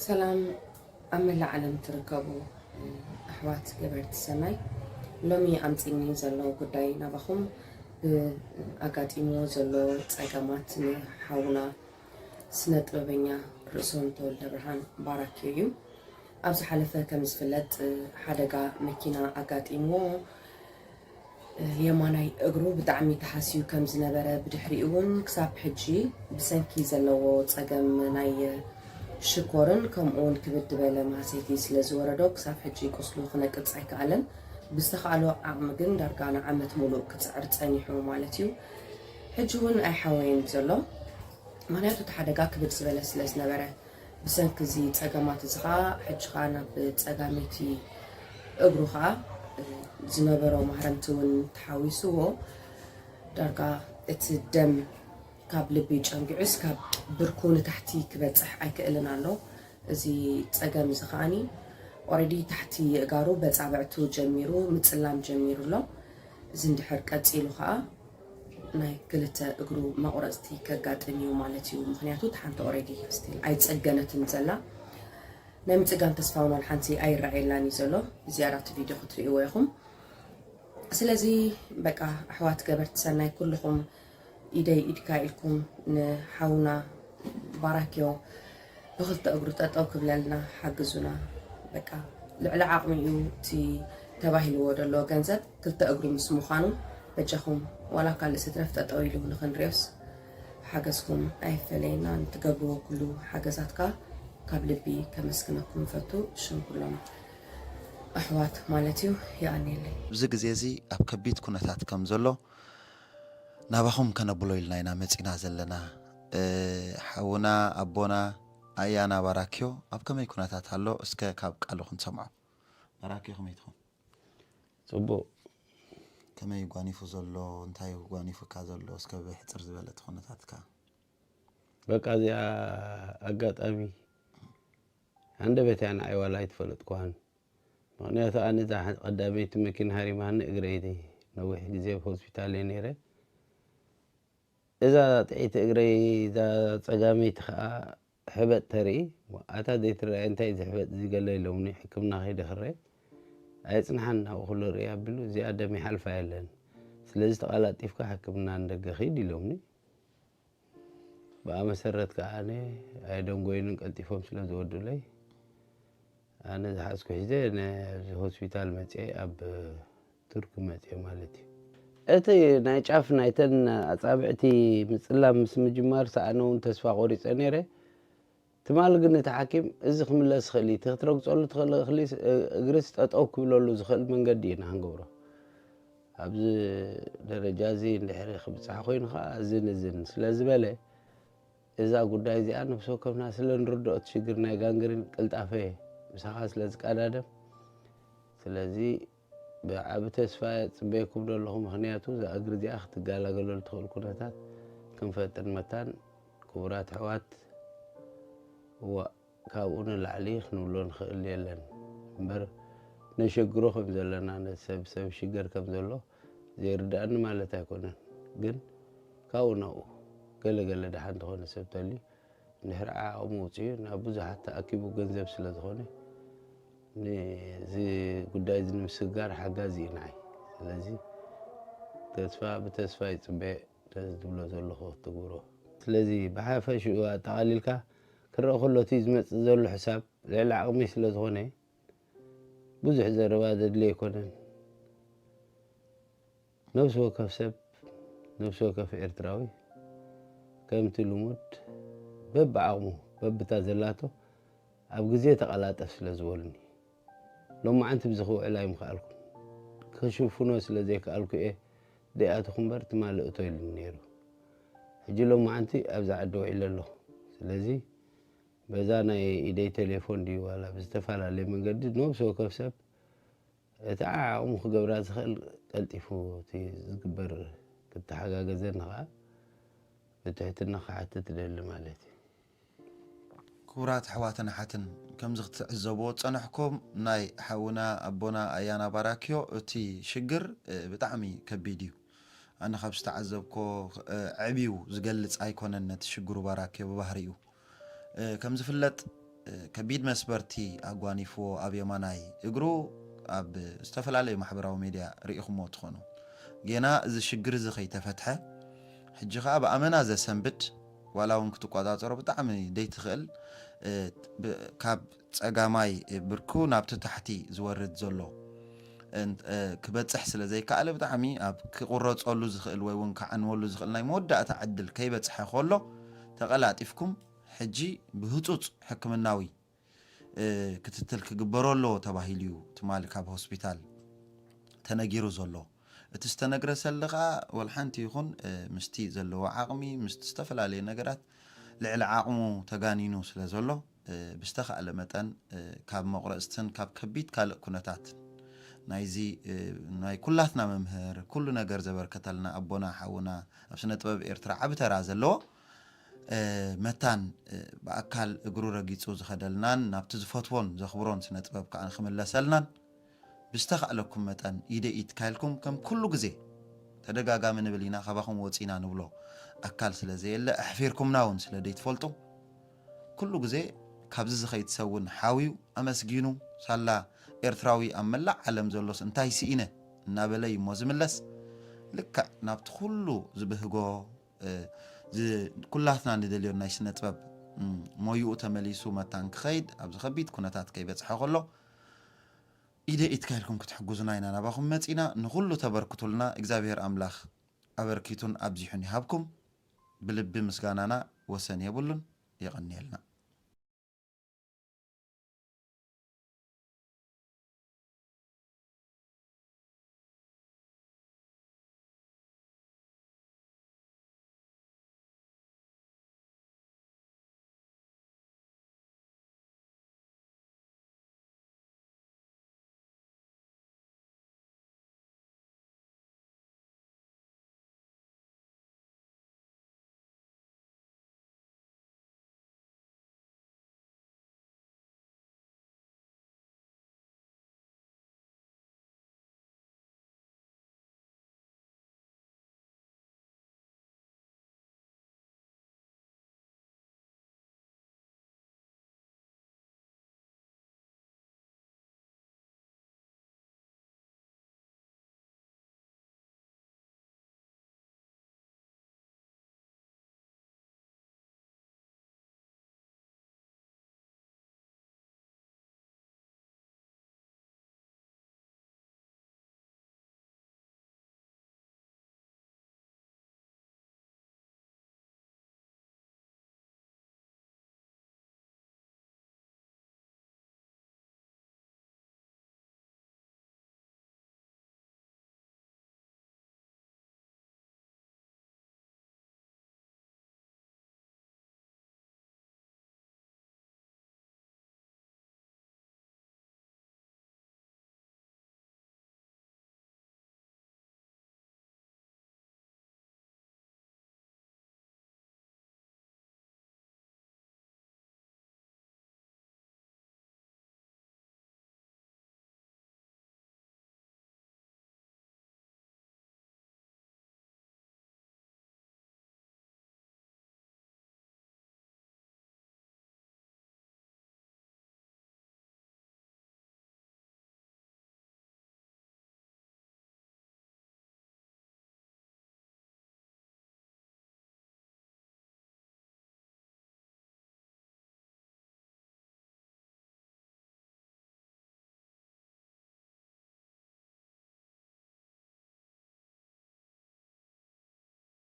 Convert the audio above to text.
ሰላም ኣብ መላእ ዓለም ትርከቡ ኣሕዋት ገበርቲ ሰናይ፣ ሎሚ ኣምፂኒ ዘሎ ጉዳይ ናባኹም ብኣጋጢምዎ ዘሎ ፀገማት ንሓውና ስነ ጥበበኛ ርእሶም ተወልደ ብርሃን ባራኪዮ እዩ። ኣብ ዝሓለፈ ከም ዝፍለጥ ሓደጋ መኪና ኣጋጢምዎ የማናይ እግሩ ብጣዕሚ ተሃስዩ ከም ዝነበረ፣ ብድሕሪኡ እውን ክሳብ ሕጂ ብሰንኪ ዘለዎ ጸገም ናይ ሽኮርን ከምኡ እውን ክብድ ዝበለ ማህሰይቲ ስለ ዝወረዶ ክሳብ ሕጂ ቁስሉ ክነቅጽ ኣይከኣለን። ብዝተኻእሎ ዓቕሚ ግን ዳርጋ ንዓመት ሙሉእ ክጽዕር ጸኒሑ ማለት እዩ። ሕጂ እውን ኣይሓወየን ዘሎ። ምኽንያቱ እቲ ሓደጋ ክብድ ዝበለ ስለ ዝነበረ፣ ብሰንኪ እዚ ጸገማት እዚ ኸኣ ሕጂ ኸኣ ናብ ጸጋመይቲ እግሩ ኸኣ ዝነበሮ ማህረምቲ እውን ተሓዊስዎ፣ ዳርጋ እቲ ደም ካብ ልቢ ጨንጊዑስ ካብ ብርኩ ንታሕቲ ክበጽሕ ኣይክእልን ኣሎ። እዚ ጸገም እዚ ኸኣኒ ኦረዲ ታሕቲ የእጋሩ በጻብዕቱ ጀሚሩ ምጽላም ጀሚሩ ኣሎ። እዚ እንድሕር ቀጺሉ ኸኣ ናይ ክልተ እግሩ መቑረጽቲ ከጋጥም እዩ ማለት እዩ። ምኽንያቱ እቲ ሓንቲ ኦረዲ ስቲል ኣይጸገነትን ዘላ። ናይ ምጽጋን ተስፋ እውን ሓንቲ ኣይረኣየላን እዩ ዘሎ። ብዝያዳ እቲ ቪድዮ ክትርእይዎ ኢኹም። ስለዚ በቃ ኣሕዋት ገበርቲ ሰናይ ኩልኹም ኢደይ ኢድካ ኢልኩም ንሓውና ባራኪዮ ብክልተ እግሩ ጠጠው ክብለልና ሓግዙና። በቃ ልዕሊ ዓቕሚ እዩ እቲ ተባሂልዎ ዘሎ ገንዘብ ክልተ እግሩ ምስ ምዃኑ በጃኹም ዋላ ካልእ ስትረፍ ጠጠው ኢሉ ንኽንሪኦስ ሓገዝኩም ኣይፈለየና። ንትገብርዎ ኩሉ ሓገዛትካ ካብ ልቢ ከመስግነኩም እፈቱ። ሽም ኩሎም ኣሕዋት ማለት እዩ። የቐንየለይ። ኣብዚ ግዜ እዚ ኣብ ከቢድ ኩነታት ከም ዘሎ ናባኹም ከነብሎ ኢልና ኢና መጺና ዘለና። እ፣ ሓውና ኣቦና ኣያና ባራኪዮ ኣብ ከመይ ኩነታት ኣሎ? እስከ ካብ ቃሉ ክንሰምዖ። ባራኪዮ ከመይ ትኾን? ጽቡቕ። ከመይ ጓኒፉ ዘሎ? እንታይ ጓኒፉካ ዘሎ? እስከ ብሕጽር ዝበለ እቲ ኩነታትካ። በቃ እዚኣ ኣጋጣሚ ሃንደበት እያ ንዓይ ዋላ ኣይትፈልጥኩዋን። ምኽንያቱ ኣነ እዛ ቀዳመይቲ መኪና ሃሪማኒ እግረይ ነዊሕ ግዜ ኣብ ሆስፒታል እየ ነይረ። እዛ ጥዕይቲ እግረይ፣ እዛ ጸጋመይቲ ከኣ ሕበጥ ተርኢ። "ኣታ ዘይትረኣይ እንታይ እዚ ሕበጥ እዚ?" ገለ ኢሎምኒ። ሕክምና ከይደ ክረ ኣየጽንሓን ናብኡ ኩሉ ርኢ ኣቢሉ፣ "እዚኣ ደም ይሓልፋ የለን። ስለዚ ተቐላጢፍካ ሕክምና ንደገ ኪድ" ኢሎምኒ። ብኣ መሰረት ከኣ ኣነ ኣየደንጎዩንን ቀልጢፎም ስለ ዝወዱለይ፣ ኣነ ዝሓዝኩ ሒዘ ነዚ ሆስፒታል መጽኤ ኣብ ቱርኪ መጽኤ ማለት እዩ። እቲ ናይ ጫፍ ናይተን ኣጻብዕቲ ምጽላም ምስ ምጅማር ሰኣነ እውን ተስፋ ቆሪጸ ነይረ። ትማሊ ግን እቲ ሓኪም፣ "እዚ ክምለስ ይኽእል እዩ፣ እቲ ክትረግጸሉ ትኽእል እኽሊ ስ-፣ እ-፣ እግርስ ጠጠው ክብለሉ ዝኽእል መንገዲ ኢና ክንገብሮ። ኣብዚ ደረጃ እዚ እንድሕሪ ክብጻሕ ኮይኑ ከኣ እዝን እዝን" ስለ ዝበለ፣ እዛ ጉዳይ እዚኣ ነፍሲ ወከፍና ስለ ንርድኦ፣ እቲ ሽግር ናይ ጋንግሪን ቅልጣፈ ምሳኻ ስለ ዝቀዳደም፣ ስለዚ ብዓቢ ተስፋ እየ ዝጽበየኩም ዘለኹ። ምኽንያቱ እዛ እግሪ እዚኣ ክትገላገለሉ ትኽእል ኩነታት ክንፈጥር መታን፣ ክቡራት ኣሕዋት፣ እዋእ፣ ካብኡ ንላዕሊ ክንብሎ ንኽእል የለን እምበር፣ ነሸግሮ ከም ዘለና፣ ነቲ ሰብ፣ ሰብ ሽገር ከም ዘሎ ዘይርድኣኒ ማለት ኣይኮነን። ግን ካብኡ ናብኡ ገለ ገለ ደሓን እንተኾነ ሰብ ተልዩ፣ እንድሕር ዓቕሙ ውፅኡ ናብ ብዙሓት ተኣኪቡ ገንዘብ ስለ ዝኾነ፣ ነዚ ጉዳይ እዚ ንምስግጋር ሓጋዚ እዩ ንዓይ። ስለዚ ተስፋ ብተስፋ ይፅበ ነዚ ዝብሎ ዘለኹ ክትግብሮ። ስለዚ ብሓፈሽኡ ኣጠቓሊልካ ክረአ ከሎ፣ እቲ ዝመፅእ ዘሎ ሕሳብ ልዕሊ ዓቕሚ ስለ ዝኾነ፣ ብዙሕ ዘረባ ዘድልዮ ኣይኮነን። ነፍሲ ወከፍ ሰብ፣ ነፍሲ ወከፍ ኤርትራዊ፣ ከምቲ ልሙድ፣ በብዓቕሙ፣ በብታ ዘላቶ፣ ኣብ ግዜ ተቐላጠፍ ስለ ዝበሉኒ፣ ሎማዓንቲ ብዚ ክውዕል ኣይምኸኣልኩን። ክሽፍኖ ስለ ዘይከኣልኩ እየ ደይኣተኹ እምበር፣ ትማሊ እቶ ኢሉኒ ነይሩ። ሕጂ ሎማዓንቲ ኣብዛ ዓዲ ውዒለ ኣለኹ። ስለዚ፣ በዛ ናይ ኢደይ ቴሌፎን ድዩ ዋላ ብዝተፈላለየ መንገዲ፣ ነፍሲ ወከፍ ሰብ እቲ ዓቕሙ ክገብራ ዝኽእል ቀልጢፉ እቲ ዝግበር ክተሓጋገዘኒ ኸዓ ብትሕትና ክሓትት እደሊ ማለት እዩ። ክቡራት ኣሕዋትን ኣሓትን፣ ከምዚ ክትዕዘብዎ ዝጸናሕኩም፣ ናይ ሓውና ኣቦና ኣያና ባራክዮ እቲ ሽግር፣ እ፣ ብጣዕሚ ከቢድ እዩ። ኣነ ካብ ዝተዓዘብኮ፣ እ፣ ዕብዩ ዝገልጽ ኣይኮነን ነቲ ሽግሩ ባራክዮ ብባህሪኡ። ከም ዝፍለጥ ከቢድ መስበርቲ ኣጓኒፍዎ ኣብ የማናይ እግሩ ኣብ ዝተፈላለዩ ማሕበራዊ ሜድያ ርኢኹሞ ትኾኑ። ጌና እዚ ሽግር እዚ ከይተፈትሐ ሕጂ ከዓ ብኣመና ዘሰንብድ ዋላ እውን ክትቆፃፀሮ ብጣዕሚ ደይትኽእል ካብ ፀጋማይ ብርኩ ናብቲ ታሕቲ ዝወርድ ዘሎ ክበፅሕ ስለ ዘይከኣለ ብጣዕሚ ኣብ ክቁረፀሉ ዝኽእል ወይ እውን ክዓንወሉ ዝኽእል ናይ መወዳእታ ዕድል ከይበፅሐ ከሎ ተቐላጢፍኩም ሕጂ ብህፁፅ ሕክምናዊ ክትትል ክግበሮ ኣለዎ ተባሂሉ እዩ ትማሊ ካብ ሆስፒታል ተነጊሩ ዘሎ። እቲ ዝተነግረ ሰለ ከዓ ወልሓንቲ ይኹን ምስቲ ዘለዎ ዓቕሚ ምስቲ ዝተፈላለየ ነገራት ልዕሊ ዓቕሙ ተጋኒኑ ስለ ዘሎ ብዝተኻእለ መጠን ካብ መቑረፅትን ካብ ከቢድ ካልእ ኩነታትን ናይዚ ናይ ኩላትና መምህር ኩሉ ነገር ዘበርከተልና ኣቦና ሓውና ኣብ ስነ ጥበብ ኤርትራ ዓቢ ተራ ዘለዎ መታን ብኣካል እግሩ ረጊፁ ዝኸደልናን ናብቲ ዝፈትዎን ዘኽብሮን ስነ ጥበብ ከዓ ንክምለሰልናን ብዝተኻእለኩም መጠን ኢደ ኢትካ ኢልኩም ከም ኩሉ ግዜ ተደጋጋሚ ንብል ኢና ካባኹም ወፂና ንብሎ ኣካል ስለ ዘየለ ኣሕፊርኩምና እውን ስለ ደይትፈልጡ ኩሉ ግዜ ካብዚ ዝኸይድ ሰብ እውን ሓውዩ ኣመስጊኑ ሳላ ኤርትራዊ ኣብ መላእ ዓለም ዘሎስ እንታይ ስኢነ እናበለ እዩ እሞ ዝምለስ ልክዕ ናብቲ ኩሉ ዝብህጎ ኩላትና ንደልዮ ናይ ስነ ጥበብ ሞይኡ ተመሊሱ መታን ክኸይድ ኣብዚ ከቢድ ኩነታት ከይበፅሐ ከሎ ኢደ ኢትካ ኢልኩም ክትሕግዙና ኢና ናባኹም መፂና ንኩሉ ተበርክቱልና እግዚኣብሔር ኣምላኽ ኣበርኪቱን ኣብዚሑን ይሃብኩም ብልቢ ምስጋናና ወሰን የብሉን የቐንየልና